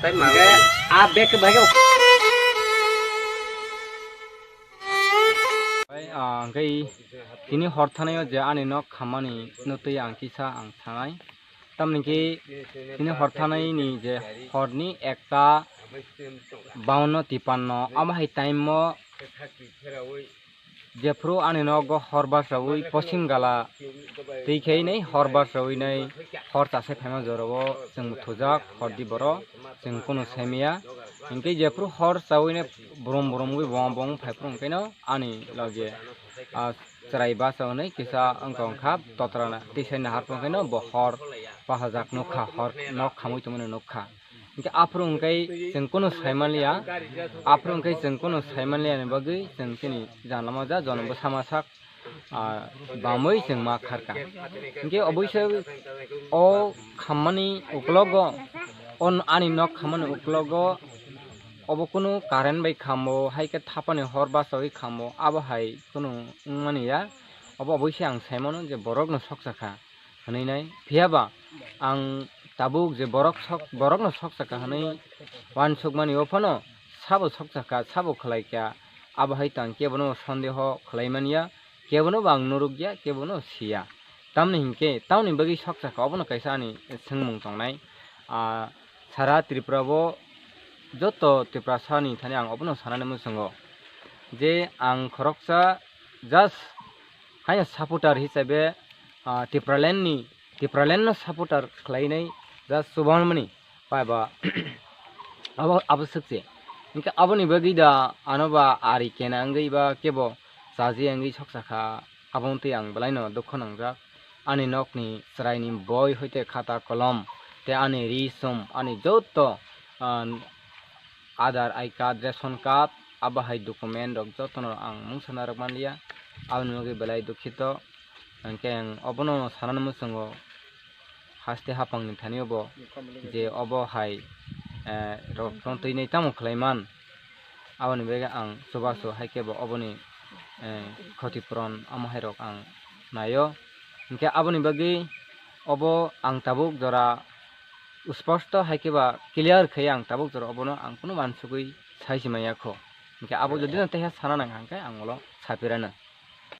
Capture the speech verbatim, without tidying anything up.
Hwnkhe a bag khe bahai khe. Bai, ah, hwnkhe tini hor thanaio je ani nok khammani nutwi ang kisa ang sanai. Tamni khe tini hor thanaini je horni ekta bawanno tipanno, amo hai time o jephru ani nogo hor basaui posim gala twi khe nai hor basaui nai hor chase phaima jorao chwng thujak hor di borok chwng kunu saimaya. Hinkhe jephru hor chaui nai brum brum wi bong bong phaiphru hinkhe no ani loge, ah, chwrai basa hwnwi kisa wngkha wngkha totrana tei sai naharphru hinkhe no bo hor bahajak nukha, hor nok khamwi tongmani nukha. Hinkhe aphuru hwnkhe chwng kunu saimanliya, aphuru hwnkhe chwng kunu saimanliya ni bagwi chwng chini janlama ja jonom bwsa ma sak, ah, bamwi chwng ma kharkha. Hinkhe oboisa o khammani uklogo, o ani nok khammani uklogo obo kunu current bai khambo, hai khe thapani hor basaui khambo, abo hai kunu wngmani ya. Obo oboisa ang saimano je borokno soksa kha. Hwnwi nai. Phiya ba ang tabuk je borok sok, borokno soksa kha hwnwi uansukmani, o phano sabo soksa kha, sabo khlai kha, abo hai tang kebono sondeho khlai man ya, kebono bo ang nuruk ya, kebono si ya. Tamni hinkhe, tamni bagwi soksa kha, obono kaisa ani swngmung tongnai. Ah, sara Tripura o joto Tiprasani thani ang obono sanani muchungo je ang khoroksa just haino supporter hisabe, ah, Tipraland ni, Tipraland no supporter khlainai just chubanmani pai ba abo, abo swkse. Hinkhe aboni bagwi da ano ba ari kena wngwi ba kebo chaji wngwi soksa kha, abo wngtwi ang belaino dukho nangjak. Ani nokni chwraini boi hoite khata kolom tei ani ri sum, ani joto, ah, Aadhaar, I card, ration card, abo hai document rok jotono ang mungsa narwk manliya, aboni bagwi belai dukhito. Hinkhe ang obono sanani muchungo haste hapangni thani obo je obo hai, eh, rok tongtwinwi tamo khlaiman, aboni bagwi ang chubachu hai khe bo oboni, eh, khoti puron amo hai rok ang naio. Hinkhe aboni bagwi obo ang tabuk jora sposто hai khe ba clear khe ang tabuk jora obono ang kunu uansugwi sai se manya kho. Hinkhe abo jodi no teisa sana nang kha hinkhe ang ulo sapirano.